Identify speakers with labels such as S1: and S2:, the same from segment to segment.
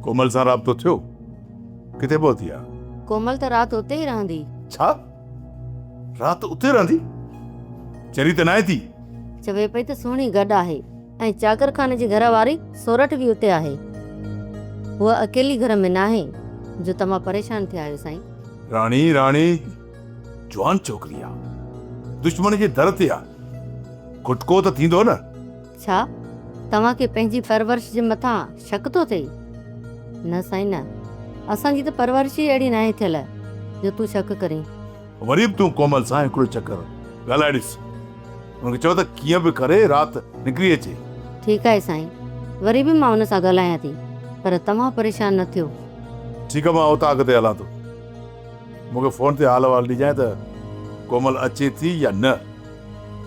S1: ڪومل سان رابطو ٿيو؟ ڪٿي پهتي آ؟
S2: ڪومل ته رات اتي ئي رهندي.
S1: ڇا؟ رات اتي رهندي؟ چري ته ناهي ٿي؟
S2: چوي پئي ته سهڻي گڏ آهي ۽ چاڪر خان جي گهر واري سورٺ به اتي آهي. هوء اڪيلي گهر ۾ ناهي جو توهان پريشان ٿيا آهيو سائين.
S1: راڻي راڻي جوان ڇوڪري آ. دشمن جي در تي آ. کٽڪو ته ٿيندو نه.
S2: ڇا توهان کي پنهنجي پرورش جي مٿان شڪ ٿو ٿئي؟ نه سائين نه. اسان جي ته پرورش ئي اهڙي ناهي ٿيل جو تون شڪ ڪرين.
S1: وري به تون ڪومل سان هڪڙو چڪر ڳالهائي ڏس. هن کي چئو ته ڪيئن به ڪري رات نڪري اچي.
S2: ٺيڪ آهي سائين. وري به مان هن سان ڳالهايان ٿي. پر توهان پريشان نه ٿيو.
S1: ٺيڪ آهي مان اوطاق تي هلان ٿو. مون کي فون تي حال احوال ڏجانء ته ڪومل اچي ٿي يا نه.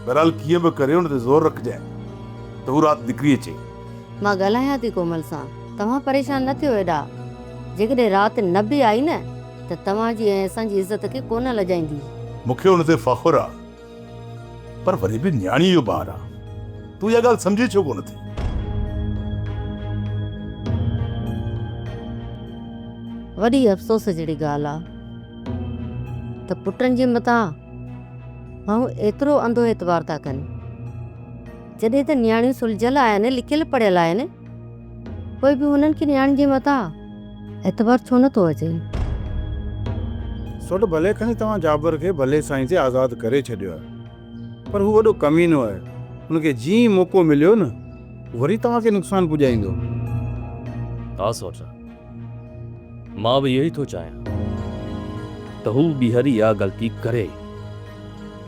S1: بهرحال ڪيئن به ڪري ان تي زور رکجانء ته هو رات نڪري اچي.
S2: مان ڳالهايان ٿي ڪومل سان. توهان پريشان نه ٿيو ايڏا. جيڪڏهن رات نه به آئي نه ته توهان جي ۽ اسان جي عزت کي ڪونه لڄائيندي.
S1: مون کي ان تي فخر آ. پر وري به نياڻيء جو ٻار آ. تون اها ڳالهه سمجهين ڇو ڪونه ٿي؟
S2: وڏي افسوس جهڙي ڳالهه آ ته پٽن جي متان ماڻهو ايترو انڌو اعتبار ٿا ڪن. جڏهن ته نياڻيون سلجهيل آهن، لکيل پڙهيل آهن، پوء به هنن کي نياڻين جي متان اعتبار ڇو نه ٿو اچي؟
S3: سوٽ ڀلي کڻي توهان جابر کي ڀلي سائين تي آزاد ڪري ڇڏيو آهي پر هو وڏو ڪمينو آهي هن کي جيئن ئي موقعو مليو نه وري توهان کي نقصان پڄائيندو.
S4: ها سوٽ مان به اهو ئي ٿو چاهيان ته هو ٻيهر اها غلطي ڪري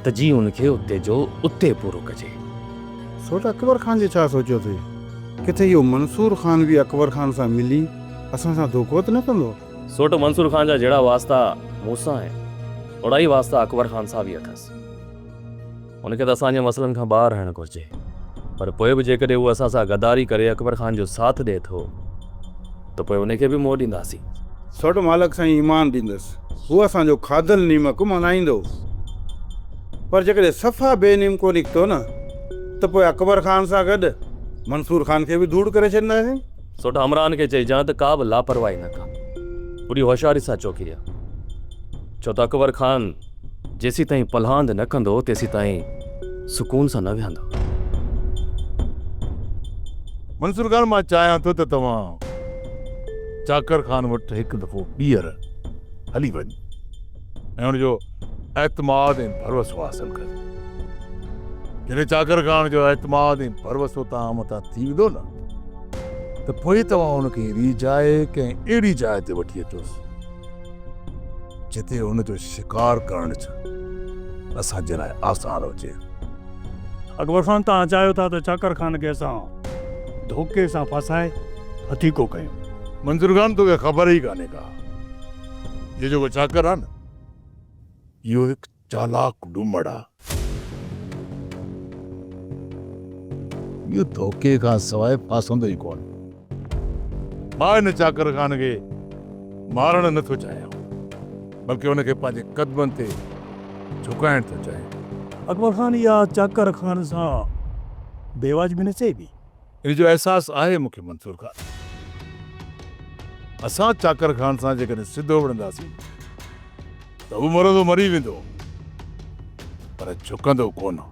S4: ته جيئن ان کي اتي جو اتي پورو ڪجي.
S3: سوٽ اڪبر خان جو ڇا سوچيو اٿئي؟ ڪٿي اهو منصور خان به اڪبر خان سان ملي اسان سان ڌوڪو ته نه ڪندو؟
S4: سوٽ منصور خان جا جهڙا واسطا مون سان آهن، اوڙا ئي واسطا اڪبر خان سان به اٿس. هن کي ته اسان جي مسئلن کان ٻاهر رهڻ گهرجي. پر پوء به جيڪڏهن هو اسان سان غداري ڪري اڪبر خان جو ساٿ ڏئي ٿو ته پوء ان کي به منهن ڏينداسين.
S3: سوٽ مالڪ سائين ايمان ڏيندس، هو اسان جو کاڌل نيمڪ ملهائيندو. پر جيڪڏهن صفا بي نيمڪو نڪتو نه ته پوء اڪبر خان سان گڏ منصور خان کي به ڌوڙ ڪري ڇڏينداسين.
S4: سوٽ همراهن کي چئجان ته ڪا به لاپرواهي نه ڪن. پوري هوشياري سان چوڪي ڏيان. ڇو ته اڪبر خان جيسيتائين پلهاند نه ڪندو تيسيتائين سڪون سان نه ويهندو.
S1: منصور خان مان چاهيان ٿو ته توهان چاڪر خان وٽ هڪ دفعو ٻيهر هلي وڃو ۽ ان جو اعتماد ۽ ڀروسو حاصل ڪريو. جڏهن چاڪر خان جو اعتماد ۽ ڀروسو توهان مٿان ٿي ويندو نه ته پوء توهان ان کي ريجهائي ڪنهن اهڙي جاء تي وٺي اچوس جتي ان جو شڪار ڪرڻ اسان جي لاء آسان هجي.
S5: اڪبر خان توهان چاهيو ٿا ته چاڪر خان کي اسان ڌوڪي سان ڦاسائي هٿيڪو ڪيون.
S1: منظور خان توکي خبر ئي ڪانهي ڪا هي جيڪو چاڪر آهي نه اهو هڪ چالاڪ ڏومڙ آ. اهو ڌوڪي کان سواء ڦاسندو ئي ڪونه. مان هن چاڪر خان کي مارڻ نه ٿو چاهيان، بلڪه ان کي پنهنجي قدمن تي جهڪائڻ ٿو چاهيان.
S5: اڪبر خان اها چاڪر خان سان بيواجبي نه چئبي؟
S1: ان جو احساس آهي مون کي منصور خان. اسان چاڪر خان سان جيڪڏهن سڌو وڙهنداسين ته هو مرندو مري ويندو پر جهڪندو ڪونه.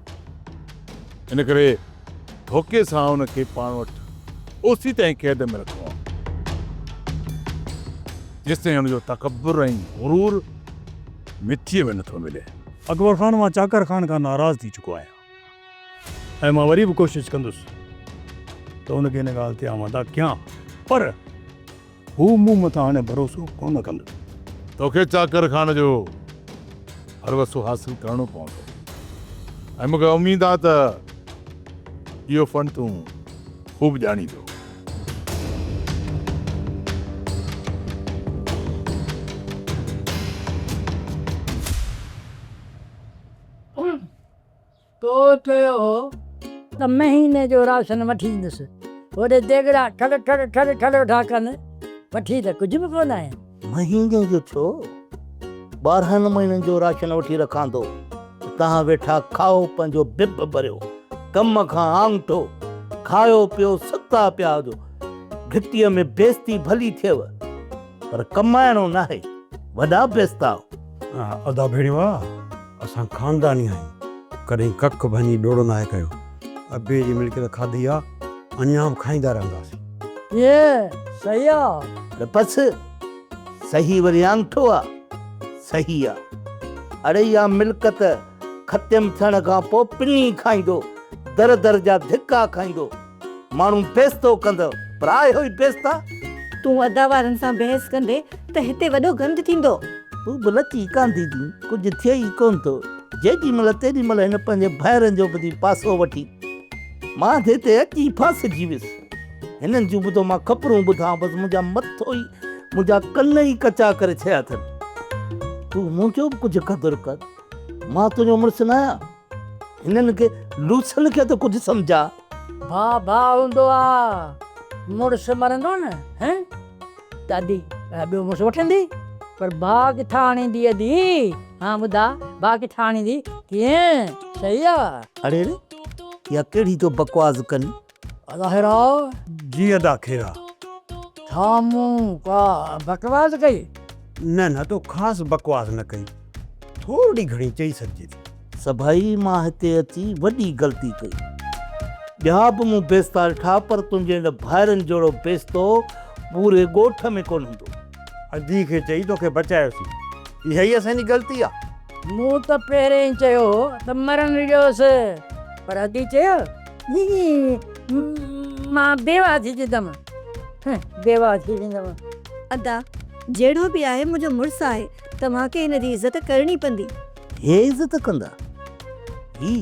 S1: ان ڪري ڌوڪي سان ان کي پاڻ وٽ اوسيتائين قيد ۾ رکڻو آهي جيستائين ان جو تڪبر ۽ غرور مٽيء ۾ نٿو ملي.
S5: اڪبر خان مان چاڪر خان کان ناراض ٿي چڪو آهيان. ۽ مان وري به ڪوشش ڪندس ته هن کي ان ڳالهه تي آماده ڪيان پر هو مون مٿان هاڻي ڀروسو ڪونه ڪندو.
S1: توکي چاڪر خان جو ڀروسو حاصل ڪرڻو پوندو ۽ مون کي اميد آ ته اهو فن تون خوب ڄاڻيندو.
S6: تو چيو هو ته مهيني جو راشن وٺي ايندس. هوڏي ديڳڙا ٺڙ ٺڙ ٺڙ ٺڙ ويٺا ڪن، وٺي ته ڪجهه به ڪونه آين.
S7: مهيني جو ڇو؟ 12 مهينن جو راشن وٺي رکان ٿو ته توهان ويٺا کائو پنهنجو بب ڀريو، ڪم کان آڱٺو کايو پيو ستا پيا هجو. گهٽيء ۾ بيستي ڀلي ٿئيو پر ڪمائڻو ناهي. وڏا بيستا آهيو.
S8: ادا ڀيڻيوا اسان خانداني آهيون ڪڏهن ڪک ڀڃي ڏوڙ ناهي ڪيو. ابي جي ملڪيت کاڌي آ اڃا به کائيندا رهنداسين.
S6: ڪيئن صحيح آ؟
S7: اڙي بس صحيح وري آڱٺو آ صحيح آ. اڙي اها ملڪت ختم ٿيڻ کان پوء پني کائيندو، در در جا ڌڪا کائيندو، ماڻهو بيستو ڪندو پر آهيو ئي بيستا.
S9: تون ادا وارن سان بحث ڪندي ته هتي وڏو گند ٿيندو.
S7: تون به لچي ڪانه ٿي ٿين، ڪجهه ٿئي ئي ڪونه ٿو. جيڏي مهل تيڏي مهل هن پنهنجي ڀائرن جو ٻڌي پاسو وٺي مان ته هتي اچي ڦاسجي ويس. هنن جون به ٿو مان خبرون ٻڌان بس منهنجا مٿو ئي منهنجا ڪن ئي ڪچا ڪري ڇڏيا اٿن. تون منهنجو به ڪجهه قدر ڪر. مان تنهنجو مڙس ناهيان. هنن کي لوسن کي ته ڪجهه سمجهاء.
S6: ڀاء ڀاء هوندو آ. مڙس مرندو نه هين ته ادي ٻيو مڙس وٺندي پر ڀاء ڪٿان آڻيندي ادي هان ٻڌاء ڀاء ڪٿان آڻيندي ڪيئن صحيح آ.
S7: اڙي ري اها ڪهڙي ٿو بڪواس ڪرين.
S6: ادا هيرا.
S8: جي ادا کيرا.
S6: ڇا مون ڪا بڪواس ڪئي؟
S8: نه نه تو خاص بڪواس نه ڪئي، ٿورڙي گهڻي چئي سگهجي ٿي.
S7: سڀائي مان هتي اچي وڏي غلطي ڪئي. ٻيا به مون بيستا ڏٺا پر تنهنجي ان ڀائرن جهڙو بيستو پوري ڳوٺ ۾ ڪونه هوندو.
S8: ادي کي چئي توکي بچايوسين، اها ئي اسان جي غلطي آ.
S6: مون ته پهرين ئي چيو هو ته مرڻ ڏيوس، پر ادي چيو مان بيواهه ٿي ويندم، بيواهه ٿي ويندم.
S9: ادا، جهڙو به آهي منهنجو مڙس آهي، توهان کي هن جي عزت ڪرڻي پوندي.
S7: هي عزت ڪندا؟ هي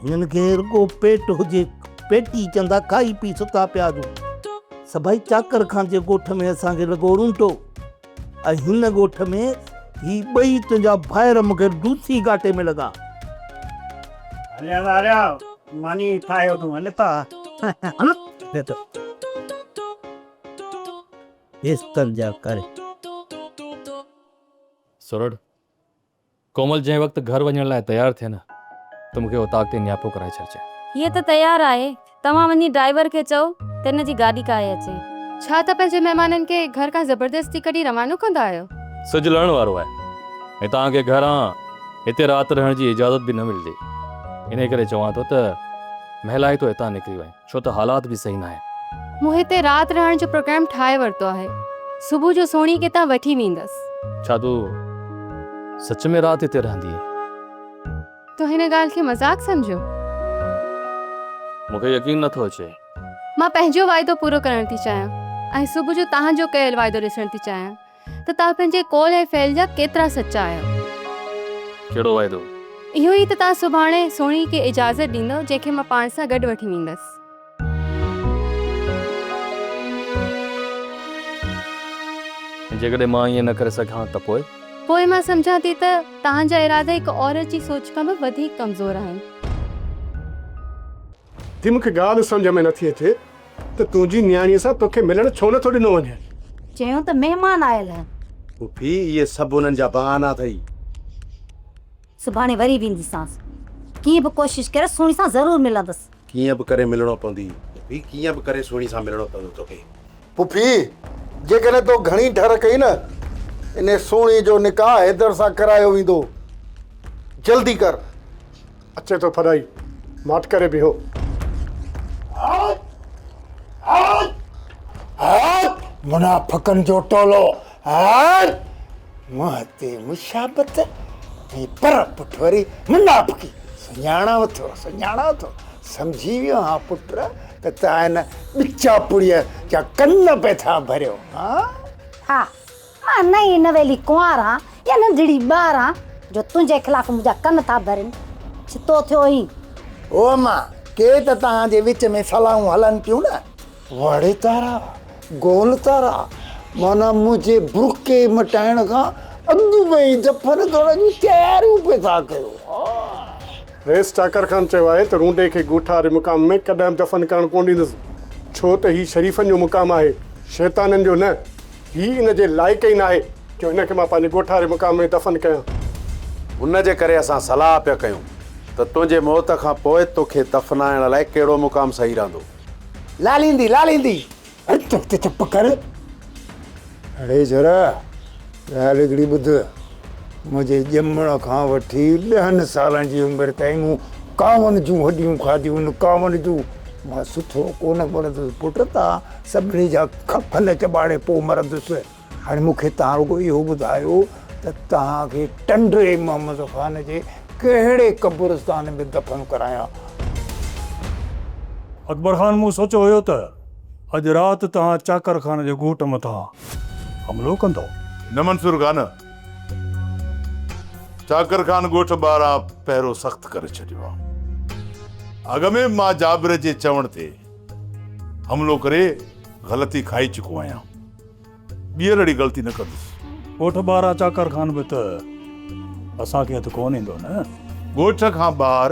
S7: هنن کي رڳو پيٽ هجي، پيٽي چندا کائي پي ستا پيا هجون. سڀئي چاڪر خان جي ڳوٺ ۾ اسان کي لڳو رونٽو. ۽ هن ڳوٺ ۾ هي ٻئي تنهنجا ڀائر مون کي ڊوسي ڳاٽي ۾ لڳا.
S8: هليا ته هليا، ماني ٺاهيو تون هل ته.
S7: هل ته بيستن جا ڪري.
S4: سرڙ، ڪومل جنهن وقت گهر وڃڻ لاء تيار ٿئي نه ته مون کي اوطاق تي نياپو ڪرائي ڇڏجانء.
S2: هيء ته تيار آهي، توهان وڃي ڊرائيور کي چئو ته هن جي گاڏي ڪاهي اچي.
S10: ڇا ته پنهنجي مهمانن کي گهر کان زبردستي ڪڍي روانو ڪندا آهيو؟
S4: سج لهڻ وارو آهي ۽ توهان کي گهران هتي رات رهڻ جي اجازت به نه ملندي، انهيء ڪري چوان ٿو ته مهلائتو هتان نڪري وڃ. ڇو ته حالات به صحيح ناهن.
S10: مون هتي رات رهڻ جو پروگرام ٺاهي ورتو آهي. صبح جو سهڻي کي هتان وٺي ويندس.
S4: ڇا تون سچ ۾ رات هتي رهندينء؟
S10: تو هن ڳالهه کي مذاق سمجهيو؟
S4: مون کي يقين نه ٿو اچي.
S10: مان پنهنجو واعدو پورو ڪرڻ ٿي چاهيان ۽ صبح جو توهان جو ڪيل واعدو ڏسڻ ٿي چاهيان. ته توهان پنهنجي قول ۽ فعل جا ڪيترا سچا آهيو.
S4: ڪهڙو واعدو؟
S10: اهو ئي ته توهان سڀاڻي سهڻي کي اجازت ڏيندؤ جنهن کي مان پاڻ سان گڏ وٺي ويندس.
S4: ۽ جيڪڏهن مان ائين نه ڪري سگهان ته پوء؟
S10: پوء مان سمجهان ٿي ته توهان جا ارادا هڪ عورت جي سوچ کان به وڌيڪ ڪمزور آهن.
S11: ٿي مون کي ڳالهه سمجهه ۾ نٿي اچي ته تنهنجي نياڻيء سان توکي ملڻ ڇو نٿو ڏنو وڃي؟
S12: چيائون ته مهمان آيل آهن.
S13: پڦي اهي سڀ انهن جا بهانا اٿئي.
S12: سڀاڻي وري وينديسانس. ڪيئن به ڪوشش ڪري سهڻي سان ضرور ملندس.
S13: ڪيئن به ڪري ملڻو پوندي. پڦي ڪيئن به ڪري سهڻي سان ملڻو پوندو توکي.
S14: پڦي جيڪڏهن تو گهڻي ڍر ڪئي نه انهي سهڻي جو نڪاح حيدر سان ڪرايو ويندو. جلدي ڪر.
S11: اچي ٿو ڦڏائي، ماٺ ڪري بيهو.
S15: منافقن جو ٽولو منهن تي مشابت ۽ پر پٺ وري منافقي. سڃاڻان ٿو، سڃاڻان ٿو، سمجهي ويو آهيان پٽ ته توهان هن ٻچاپڙيء جا ڪن پئي ٿا ڀريو.
S12: ها، مان نئين نويلي ڪنوار آن يا ننڍڙي ٻار آن جو تنهنجي خلاف منهنجا ڪن ٿا ڀرين. ڇتو ٿيو آهين.
S15: او اما، ڪي ته توهان جي وچ ۾ صلاحون هلن پيون نه. وڙ تارا، گول تارا، معنيٰ منهنجي برقعي مٽائڻ کان اڳ ۾ ئي دفن ڪرڻ جون تياريون پئي ٿا ڪيو.
S11: رئيس چاڪر خان چيو آهي ته رونڊي کي ڳوٺ واري مقام ۾ ڪڏهن به دفن ڪرڻ ڪونه ڏيندس، ڇو ته هي شريفن جو مقام آهي، شيطانن جو نه. هي ان جي لائق ئي ناهي جو هن کي مان پنهنجي ڳوٺ واري مقام ۾ دفن ڪيان.
S13: ان جي ڪري اسان صلاح پيا ڪيون ته تنهنجي موت کان پوء توکي دفنائڻ لاء ڪهڙو مقام صحيح رهندو.
S15: لاليندي لاليندي.
S16: اڙي تون ته چپ ڪر. اڙي ڇورا ڳالهه هڪڙي ٻڌ. منهنجي ڄمڻ کان وٺي ڏهن سالن جي عمر تائين مون ڪانون جون هڏيون کاڌيون آهن، ڪانون جون. مان سٿرو ڪونه مرندس پٽ، تان سڀني جا کڦل چٻاڙي پوء مرندس. هاڻي مون کي توهان رڳو اهو ٻڌايو ته توهان کي ٽنڊي محمد خان جي ڪهڙي قبرستان ۾ دفن ڪرايان؟
S5: اڪبر خان مون سوچيو هيو ته اڄ رات توهان چاڪر خان جي ڳوٺ مٿان حملو ڪندؤ.
S1: نه منصور خان، چاڪر خان ڳوٺ ٻاهران پهرو سخت ڪري ڇڏيو آهي. اڳ ۾ به مان جابر جي چوڻ تي حملو ڪري غلطي کائي چڪو آهيان. ٻيهر اهڙي غلطي نه ڪندس.
S5: ڳوٺ ٻاهران چاڪر خان به ته اسان کي هٿ ڪونه ايندو نه.
S1: ڳوٺ کان ٻاهر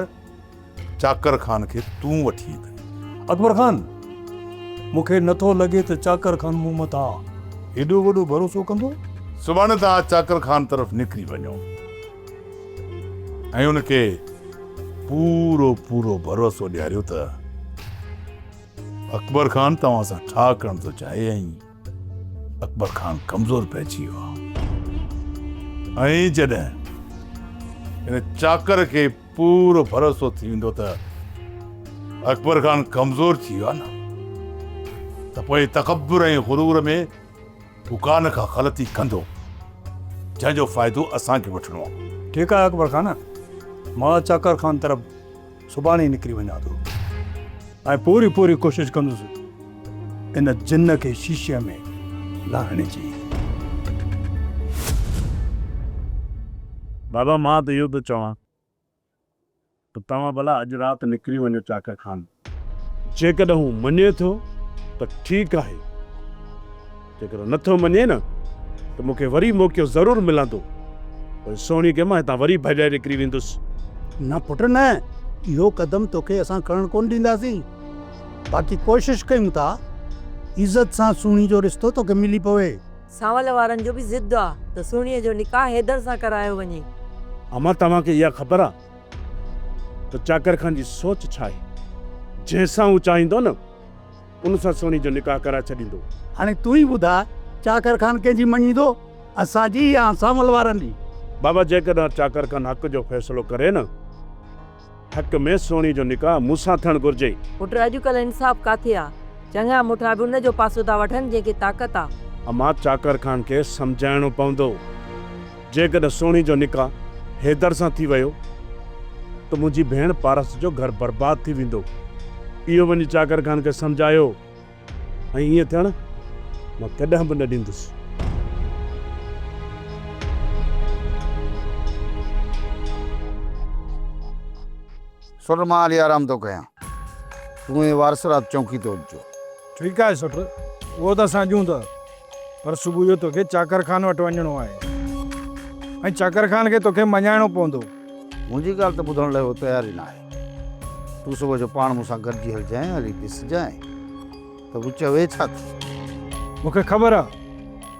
S1: چاڪر خان کي تون وٺي ايندين.
S5: اڪبر خان، مون کي نه ٿو لڳي ته چاڪر خان مون مٿان ايڏو وڏو ڀروسو ڪندو.
S1: سڀاڻي توهان چاڪر خان طرف نڪري وڃو ۽ ان کي پورو پورو ڀروسو ڏياريو ته اڪبر خان توهان سان ٺاهه ڪرڻ ٿو چاهي ۽ اڪبر خان ڪمزور پئجي ويو آهي ۽ جڏهن ان چاڪر کي پورو ڀروسو ٿي ويندو ته اڪبر خان ڪمزور ٿي ويو آهي نه ته پوء تڪبر ۽ غرور ۾ هو ڪا نه ڪا غلطي ڪندو جنهن جو فائدو اسان کي وٺڻو آهي.
S5: ٺيڪ آهي اڪبر خان، مان چاڪر خان طرف سڀاڻي ئي نڪري وڃان ٿو ۽ پوري پوري ڪوشش ڪندس ان جن کي شيشي ۾ لاهڻ جي.
S17: بابا مان ته اهو ٿو چوان ته توهان ڀلا اڄ رات نڪري وڃو چاڪر خان. جيڪڏهن هو مڃي ٿو ته ٺيڪ آهي، جيڪڏهن نه ٿو مڃي نه ته مون کي وري موقعو ضرور ملندو، پوء سهڻي کي مان هتان وري ڀڄائي نڪري ويندس.
S18: نه پٽ نه، اهو قدم توکي اسان کڻڻ ڪونه ڏينداسين. باقي ڪوشش ڪيون ٿا عزت سان سهڻي جو رشتو توکي ملي پوي.
S19: سانول وارن جو به ضد آ ته سهڻيء جو نڪاح حيدر سان ڪرايو وڃي.
S17: امان توهان کي اها خبر آ ته چاڪر خان جي سوچ ڇا آهي؟ جنهن سان هو چاهيندو نه ان سان سهڻي جو نڪاح ڪرائي ڇڏيندو.
S18: هاڻي تون ئي ٻڌاء چاڪر خان ڪنهن جي مڃيندو، اسان جي يا سانول وارن جي؟
S17: بابا جيڪڏهن چاڪر خان حق جو فيصلو ڪري نه، حق ۾ سهڻي جو نڪاح مون سان ٿيڻ گهرجي.
S19: پٽ اڄڪلهه انصاف ڪاٿي آ، چڱا مٺا به ان جو پاسو ٿا وٺن جنهن کي طاقت آ.
S17: امان چاڪر خان کي سمجهائڻو پوندو. جيڪڏهن سهڻي جو نڪاح حيدر سان ٿي ويو ته منهنجي ڀيڻ پارس جو گهر برباد ٿي ويندو. اهو وڃي چاڪر خان کي سمجهايو ۽ ائين ٿيڻ مان ڪڏهن به نه ڏيندس.
S14: سر مان هلي آرام ٿو ڪيان. تون ۽ وارث رات چونڪي تي هججو.
S20: ٺيڪ آهي سٺ، اهو ته اسان اڄون ٿا. پر صبح جو توکي چاڪر خان وٽ وڃڻو آهي ۽ چاڪر خان کي توکي مڃائڻو پوندو.
S14: منهنجي ڳالهه ته ٻڌڻ لاء هو تيار ئي ناهي. تون صبح جو پاڻ مون سان گڏجي هلجانء، هلي ڏسجانء ته هو چوي ڇا ٿي.
S20: مون کي خبر آ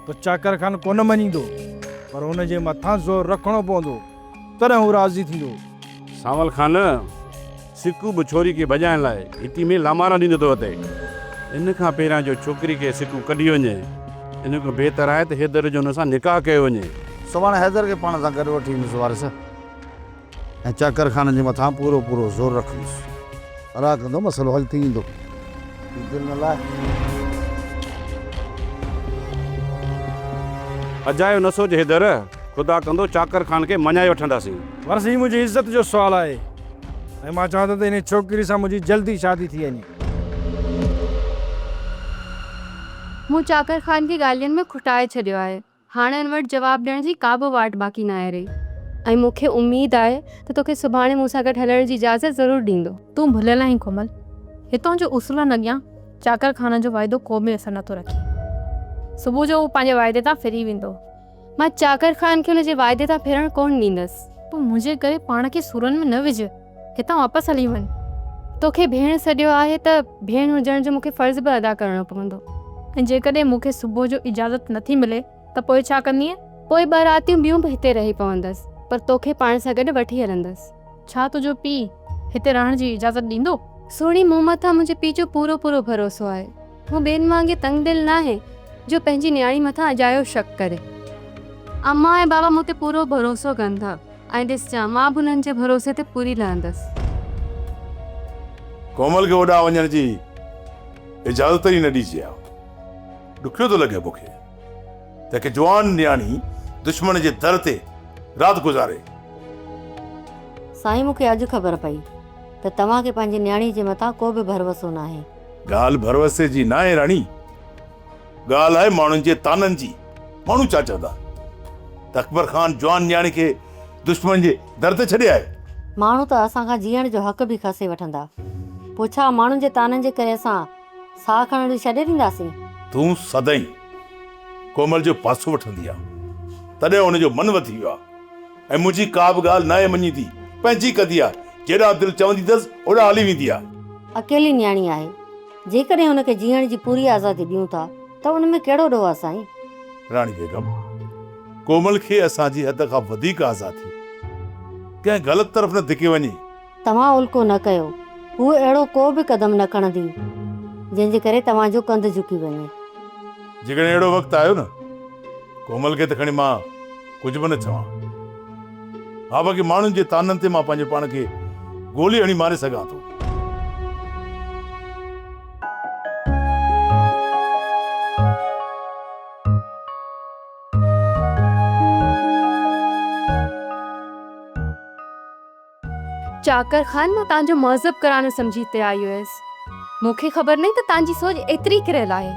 S20: ته چاڪر خان ڪونه مڃيندو، پر هن جي مٿان زور رکڻو پوندو، تڏهن هو راضي ٿيندو.
S17: سانول خان، سڪو به ڇوري کي ڀڄائڻ لاء گهٽي ۾ لامارا ڏيندو ٿو وتي. ان کان پهريان جو ڇوڪري کي سڪو ڪڍي وڃي، ان کان بهتر آهي ته حيدر جو هن سان نڪاح ڪيو وڃي.
S14: سڀاڻي حيدر کي پاڻ سان گڏ وٺي ايندس وارث ۽ چاڪر خان جي مٿان پورو پورو زور رکندس. الله ڪندو مسئلو حل ٿي ويندو. تون دل نه لاهه.
S17: اجايو نه سوچ حيدر، خدا ڪندو چاڪر خان کي مڃائي وٺنداسين.
S20: ورث هي منهنجي عزت جو سوال آهي ۽ مان چاهيان ٿو ته انهي ڇوڪري سان منهنجي جلدي شادي ٿي وڃي.
S10: مون چاڪر خان کي ڳالهين ۾ کٽائي ڇڏيو آهي. هاڻ ان وٽ جواب ڏيڻ جي ڪا به واٽ باقي ناهي رهي ۽ مون کي اميد آهي ته توکي سڀاڻي مون سان گڏ هلڻ جي اجازت ضرور ڏيندو.
S21: تون ڀليل آهين ڪومل. هتان جي اصولن اڳيان چاڪر خان جو واعدو ڪو به اثر نٿو رکي. صبح جو هو پنهنجي واعدي تان ڦري ويندو.
S10: مان چاڪر خان کي ان جي واعدي تان ڦرڻ ڪونه ڏيندس.
S21: تون منهنجي ڪري پاڻ کي سورن ۾ نه وجهه. هتان واپس هلي وڃ.
S10: توکي ڀيڻ سڏيو آهي ته ڀيڻ هجڻ جو مون کي فرض به ادا ڪرڻو پوندو.
S21: ۽ جيڪڏهن مون کي صبح جو اجازت نٿي ملي ته پوء ڇا ڪندينء؟
S10: پوء ٻه راتيون ٻيون به هتي رهي پوندس، پر توکي پاڻ سان گڏ وٺي هلندس.
S21: ڇا تنهنجو پيء هتي رهڻ جي اجازت ڏيندو؟
S10: سهڻي مون مٿان منهنجي پيء جو پورو پورو ڀروسو آهي. هو ٻين وانگي تنگ دل ناهي جو پنهنجي نياڻي مٿان اجايو شڪ ڪري. امان ۽ بابا مون تي پورو ڀروسو ڪن ٿا ۽ ڏسجان مان به انهن جي ڀروسي تي پوري لهندس.
S1: ڪومل کي هوڏانهن وڃڻ جي اجازت ئي نه ڏجي ها. ڏکيو ٿو لڳي مون کي ته هڪ جوان نياڻي دشمن جي در تي رات گذاري.
S2: سائين مون کي اڄ خبر پئي ته توهان کي پنهنجي نياڻي جي مٿان ڪو به ڀروسو ناهي.
S1: ڳالهه ڀروسي جي ناهي راڻي، ڳالهه آهي ماڻهن جي طعنن جي. ماڻهو ڇا چوندا ته اڪبر خان جوان نياڻي کي دشمن جي در تي ڇڏي آيو.
S2: ماڻهو ته اسان کان جيئڻ جو حق به کسي وٺندا. پوء ڇا ماڻهن جي طعنن جي ڪري اسان ساهه کڻڻ به ڇڏي ڏينداسين؟
S1: تون سدائين ڪومل جو پاسو وٺندي آن، تڏهن هن جو من وڌي ويو آهي ۽ منهنجي ڪا به ڳالهه ناهي مڃيندي، پنهنجي ڪندي آهي، جيڏانهن دل چوندي اٿس اوڏانهن هلي ويندي آهي.
S2: اڪيلي نياڻي آهي، جيڪڏهن هن کي جيئڻ جي پوري آزادي ڏيون ٿا ته ان ۾ ڪهڙو ڏوهه آهي سائين؟
S1: راڻي بيگم، ڪومل کي اسان جي حد کان وڌيڪ آزادي، ڪنهن غلط طرف نه ڌڪي وڃي.
S2: توهان الڪو نه ڪيو، هوء اهڙو ڪو به قدم نه کڻندي، جنهن جي ڪري توهان جو ڪنڌ جهڪي وڃي.
S1: جيڪڏهن اهڙو وقت آيو نه، ڪومل کي ته کڻي مان ڪجهه به نه چوان. ها باقي ماڻهن جي طعنن تي مان پنهنجو پاڻ کي گولي هڻي ماري سگهان ٿو.
S10: چاڪر خان مان توهان جو مهذب گهراڻو سمجهي هتي آئي هيس. مون کي خبر ناهي ته توهان جي سوچ ايتري ڪريل آهي.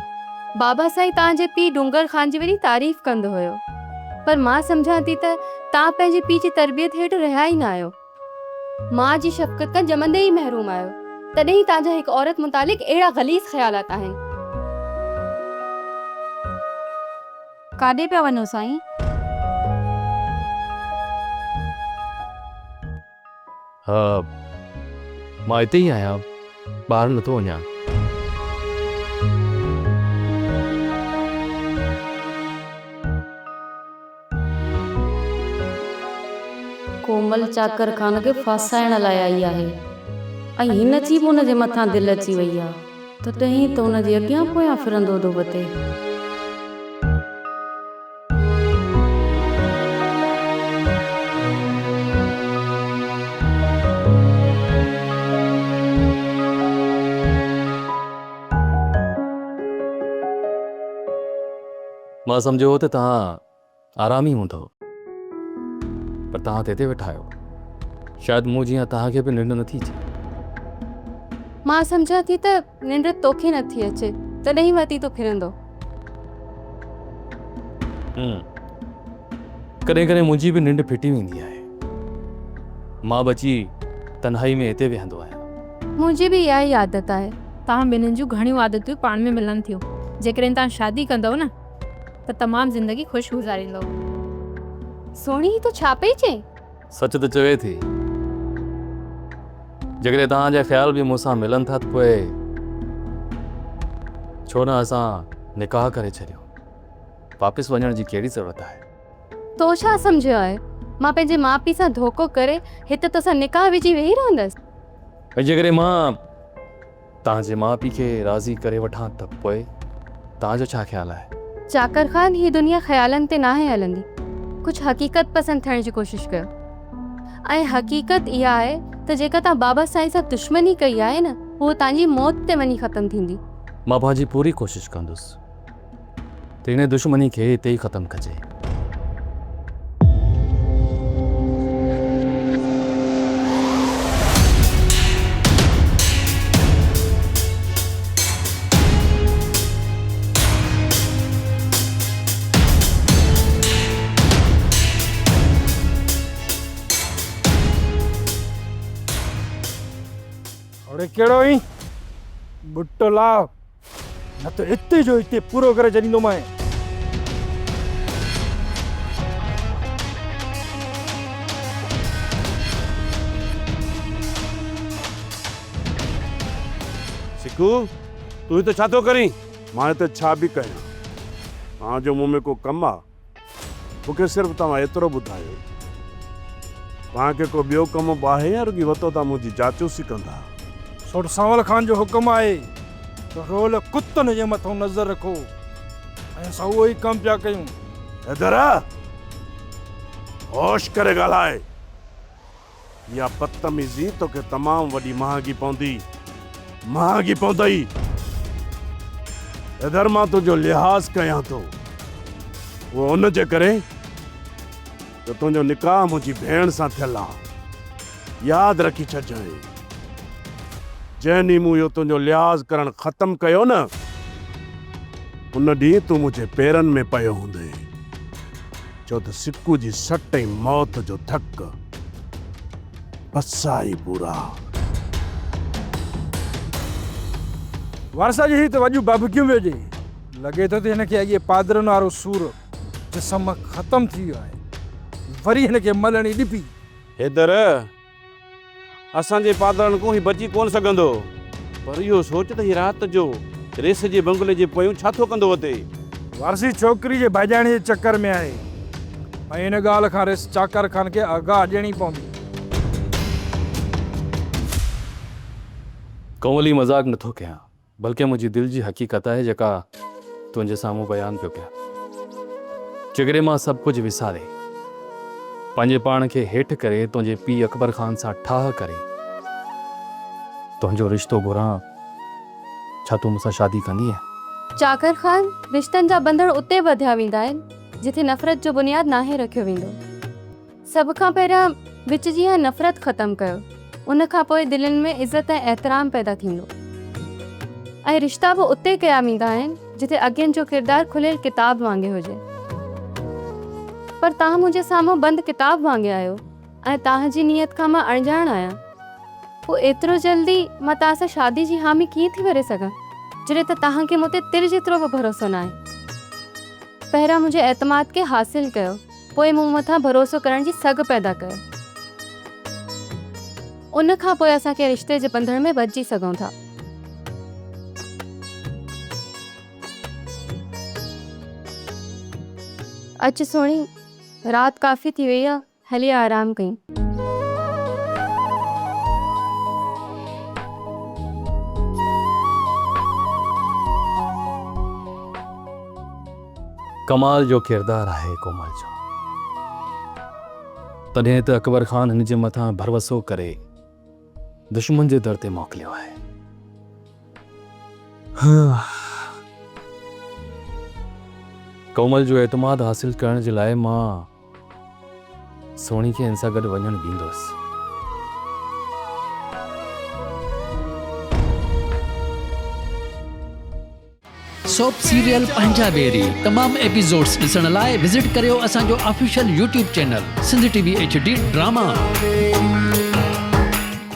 S10: بابا سائين توهان جي پيء ڏونگر خان جي وڏي تعريف ڪندو هيو. پر مان سمجهان ٿي ته توهان پنهنجي پيء جي تربيت هيٺ رهيا ئي نه آهيو. ماء جي شفقت کان ڄمندي ئي محروم آهيو. تڏهن ئي توهان جا هڪ عورت متعلق اهڙا غليظ خيالات آهن.
S3: ڪاڏي پيا وڃو سائين؟
S4: ها مان هتي ئي آهيان ٻاهر نٿو وڃان.
S3: ڪومل چاڪر خان کي ڦاسائڻ لاء آئي آهي ۽ هن جي به ان جي مٿان دل اچي وئي آ تڏهن ته ان جي اڳيان پويان ڦرندو ٿو وتي.
S4: مان سمجهيو هو ته توهان آرامي هوندؤ، پر توهان ته هتي ويٺا آهيو. شايد مون جيان توهان کي به ننڊ نٿي اچي.
S10: مان سمجهان ٿي ته ننڊ توکي نٿي اچي، تڏهن ئي وتي ٿو ڦرندو.
S4: ڪڏهن ڪڏهن منهنجي به ننڊ ڦٽي ويندي آهي. مان به اچي تنهائي ۾ هتي ويهندو آهيان.
S10: منهنجي به اها ئي عادت آهي.
S21: توهان ٻنهين جون گهڻيون عادتون پاڻ ۾ ملن ٿيون. جيڪڏهن توهان شادي ڪندؤ نه ته تمام زندگي خوش گذاريندؤ.
S10: سهڻي هي تون ڇا پئي چئين؟
S4: سچ ته چوي ٿي. جيڪڏهن توهان جا خيال به مون سان ملن ٿا ته پوء ڇو نه اسان نڪاح ڪري ڇڏيون. واپس وڃڻ جي ڪهڙي ضرورت آهي؟
S10: تو ڇا سمجهيو آهي مان پنهنجي ماء پيء سان ڌوڪو ڪري هت توسان نڪاح وجهي ويهي رهندس؟
S4: ۽ جيڪڏهن مان توهان جي ماء پيء کي راضي ڪري وٺان ته پوء توهان جو ڇا خيال آهي؟
S10: چاڪر خان هي دنيا خيالن تي ناهي هلندي. ڪجهه حقيقت پسند ٿيڻ جي ڪوشش ڪيو. ۽ حقيقت اها آهي ته جيڪا توهان بابا سائين سان دشمني ڪئي آهي نه اهو توهان جي موت تي وڃي ختم ٿيندي.
S4: مان پنهنجي پوري ڪوشش ڪندس ته ان دشمني کي اتي ئي ختم ڪجي.
S20: اڙي ڪهڙو آهين؟ ٻٽو لاء. نه ته اتي جو اتي پورو ڪري ڇڏيندومانء.
S17: سڪو، تون هتي ڇا ٿو ڪرين؟ مان هتي ڇا به ڪيان، توهان جو مون ۾ ڪو ڪم آ؟ مون کي صرف توهان ايترو ٻڌايو، توهان کي ڪو ٻيو ڪم به آهي يا رڳي وتو توهان منهنجي جاچوسي ڪندا؟
S20: سوٽ سانول خان جو حڪم آهي ته رول ڪتن جي مٿئون نظر رکو ۽ اسان اهو ئي ڪم پيا ڪيون.
S17: حيدر! هوش ڪري ڳالهاء. اها بدتميزي توکي تمام وڏي مهانگي پوندي. مهانگي پوندئي. حيدر مان تنهنجو لحاظ ڪيان ٿو. اهو ان جي ڪري جو تنهنجو نڪاح منهنجي ڀيڻ سان ٿيل آ. ياد رکي ڇڏجانء. جنهن ڏينهن مون اهو تنهنجو لحاظ ڪرڻ ختم ڪيو نه، ان ڏينهن تون منهنجي پيرن ۾ پيو هوندين. ڇو ته سڪو جي سٽ ۽ موت جو ڌڪ پسائي پورا.
S20: وارثه جي هي ته وڏيون ڀڀڪيون پيو ڏئي. لڳي ٿو ته هن کي اڳي پادرن وارو سور جسم مان ختم ٿي ويو آهي. وري هن کي ملڻي ڏبي.
S17: حيدر، اسان جي پادرن کان هي بچي ڪونه سگهندو. پر اهو سوچ ته هي رات جو ريس جي بنگلي جي پويون ڇا ٿو ڪندو وتي؟
S20: وارثي ڇوڪري جي ڀاڄائڻ جي چڪر ۾ آهي ۽ ان ڳالهه کان ريس چاڪر خان کي آگاهه ڏيڻي پوندي.
S4: ڪنولي مذاق نٿو ڪيان. بلڪه منهنجي دل جي حقيقت آهي جيڪا تنهنجي سامهون بيان پيو ڪيان. جيڪڏهن مان سڀ ڪجهه وساري، پنهنجي پاڻ کي هيٺ ڪري تنهنجي پيء اڪبر خان سان ٺاهه ڪري، تنهنجو رشتو گهران، ڇا تون مون سان شادي ڪندينء؟
S10: چاڪر خان، رشتن جا ٻنڌڻ اتي ٻڌيا ويندا آهن، جتي نفرت جو بنياد ناهي رکيو ويندو. سڀ کان پهريان وچ جي اها نفرت ختم ڪيو، ان کان پوء دلين ۾ عزت ۽ احترام پيدا ٿيندو ۽ رشتا به اتي ڪيا ويندا آهن جتي اڳين جو ڪردار کليل ڪتاب وانگي هجي. پر توهان منهنجي سامهون بند ڪتاب وانگي آهيو ۽ توهان جي نيت کان مان اڻڄاڻ آهيان. پوء ايترو جلدي مان توهان سان شادي جي حامي ڪيئن ٿي ڀري سگهان جڏهن ته توهان کي مون تي تر جيترو به ڀروسو ناهي. پهريان منهنجي اعتماد کي حاصل ڪيو. پوء مون مٿان ڀروسو ڪرڻ جي سگهه پيدا ڪيو. ان کان پوء اسان ڪنهن رشتي جي ٻنڌڻ ۾ ٻڌجي سگهون ٿا. اچ سهڻي، رات ڪافي ٿي وئي آ، هلي آرام ڪيون.
S4: ڪمال جو ڪردار آهي ڪومل جو. تڏهن ته اڪبر خان هن جي مٿان ڀروسو ڪري دشمن جي در تي موڪليو آهي. ڪومل جو اعتماد حاصل ڪرڻ جي لاء مان سهڻي کي هن سان گڏ وڃڻ ڏيندس.
S6: سوپ سيريل پنهنجا ويري تمام ايپيسوڊز ڏسڻ لاء وزٽ ڪريو اسان جو official YouTube channel Sindh T V H D drama.